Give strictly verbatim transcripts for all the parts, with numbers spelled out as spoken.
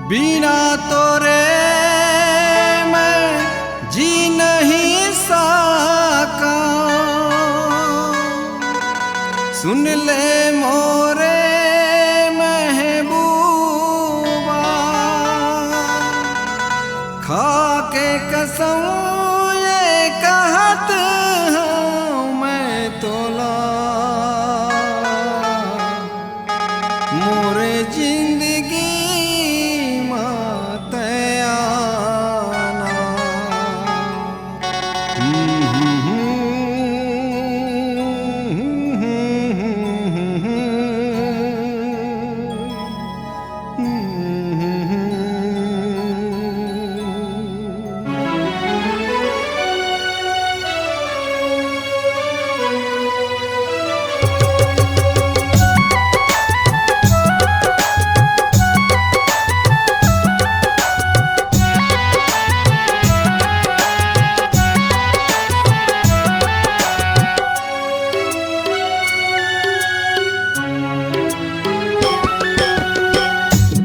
बिना तोरे मैं जी नहीं सका। सुन ले मोरे महबूबा, खा के कसम ये कहत हूँ मैं तोला, मोरे जिंदगी मा तैं आना।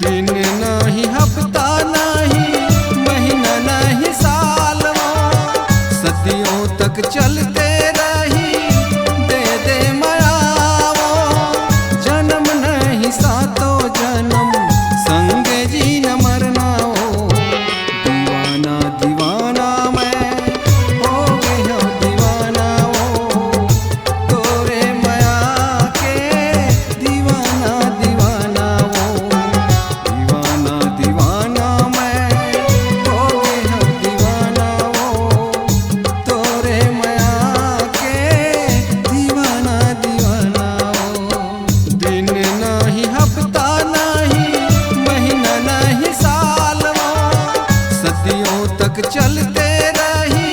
दिन नाही, हफ्ता नाही, महीना नाही, साल वो, सदियों तक चलते रही, दे दे मया वो। जन्म नहीं, सातों जन्म संगे जीना मरना वो। दीवाना, दीवाना मैं हो गया, दीवाना वो। तोरे मया के दीवाना, दीवाना वो। दीवाना, दीवाना मैं हो गया, दीवाना वो। तोरे मया के दीवाना, दीवाना वो। दिन नाही, हफ्ता नाही, महीना नाही, साल वो, सदियों तक चलते रही,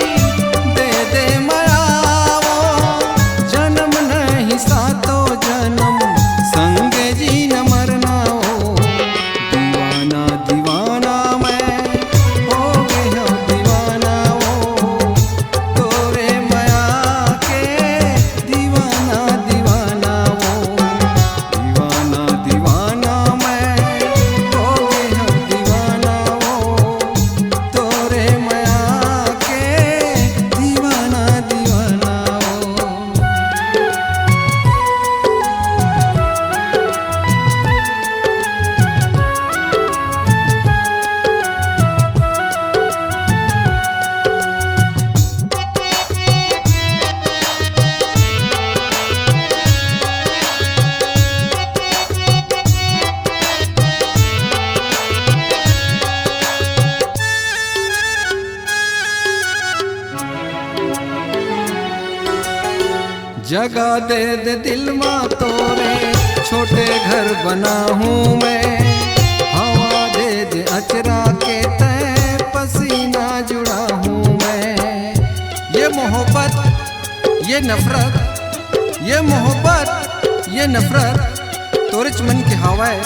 दे दे मया वो। जन्म नहीं, सातों जन्म संगे जीना मरना वो। दीवाना, दीवाना मैं हो गया, दीवाना वो। तोरे मया के दीवाना, दीवाना वो। दीवाना, दीवाना मैं हो गया, दीवाना वो। तोरे मया के दीवाना, दीवाना वो। जगह दे दे दिल मा तोरे, छोटे घर बना हूँ मैं। हवा दे दे अचरा के, तय पसीना जुड़ा हूँ मैं। ये मोहब्बत, ये नफरत, ये मोहब्बत, ये नफरत तोरेच मन के हवय।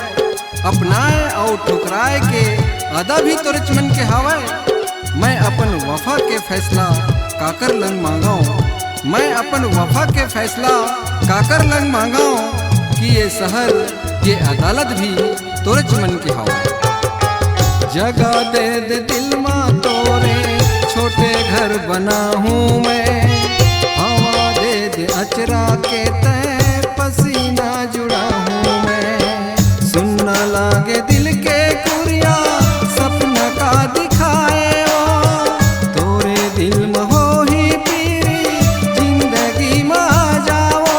अपनाए अउ ठुकराए के अदा भी तोरेच मन के हवय। मैं अपन वफा के फैसला काकर लंग मांगव? मैं अपन वफा के फैसला काकर लंग मांगव कि ये शहर, ये अदालत भी तोरेच मन के हवय। जगह दे दे दिल मा तोरे, छोटे घर बना हूँ मैं। हवा दे दे अचरा के, तय पसीना जुड़ा हूँ मैं। सुन्ना लागे दिल के कुरिया, सपना का दिखाए ओ। तोरे दिल म होही पीरी, जिंदगी म आ जाओ।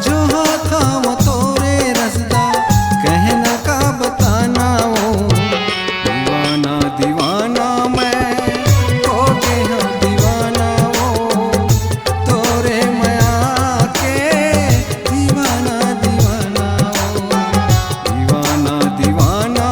जो हाथा म तोरे रसदा, कहना का बताना ओ। दीवाना, दीवाना मैं हो गे हंव, दीवाना ओ। तोरे मया के दीवाना, दीवाना ओ। दीवाना, दीवाना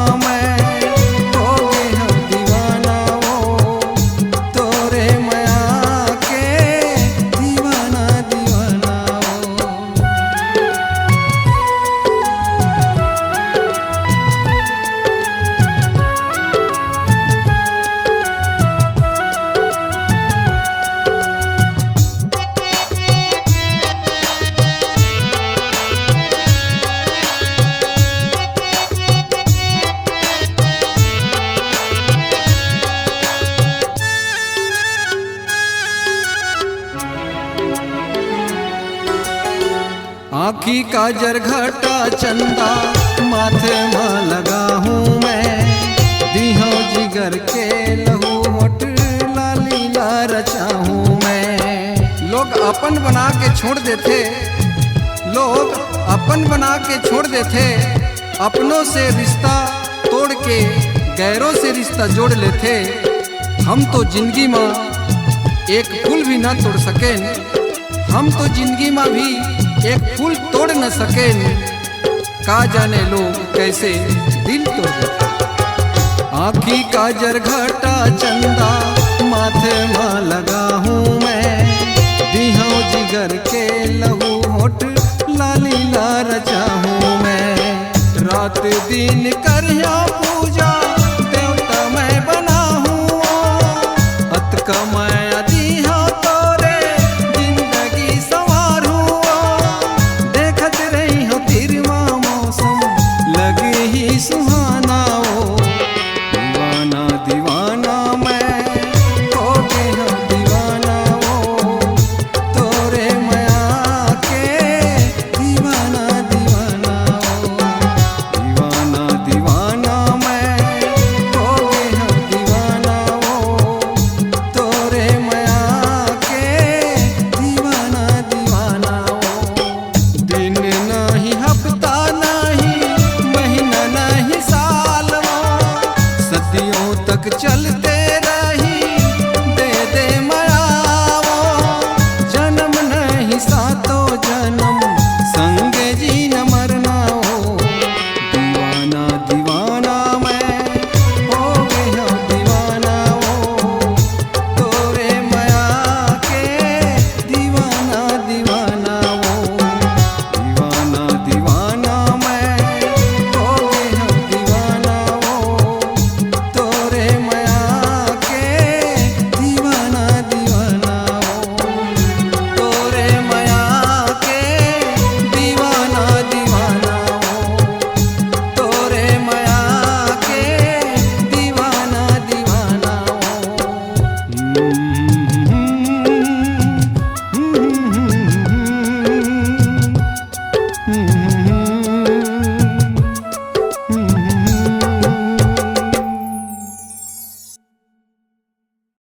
काजर घटा चंदा माथे म लगाहूँ मैं, दिहौं जिगर के लहू होठ लाली ला रचाहूँ मैं। लोग अपन बना के छोड़ देथे, लोग अपन बना के छोड़ देथे, अपनों से रिश्ता तोड़ के गैरों से रिश्ता जोड़ लेथे। हम तो जिंदगी म एक फूल भी ना तोड़ सकेन, हम तो जिंदगी म भी एक फूल तोड़ न सकेन। का जाने लोग कैसे दिल तोड़ देथे। आँखी काजर घटा चंदा माथे म लगाहूँ मैं, दिहौं जिगर के लहू होठ लाली ला रचाहूँ मैं। रात दिन करिहा पूजा देवता मैं बनाहूँ, अतका मया दिहौं तोरे जिंदगी संवारहूँ। देखत रहिहौं तिरवा मौसम लगिही सुहावना।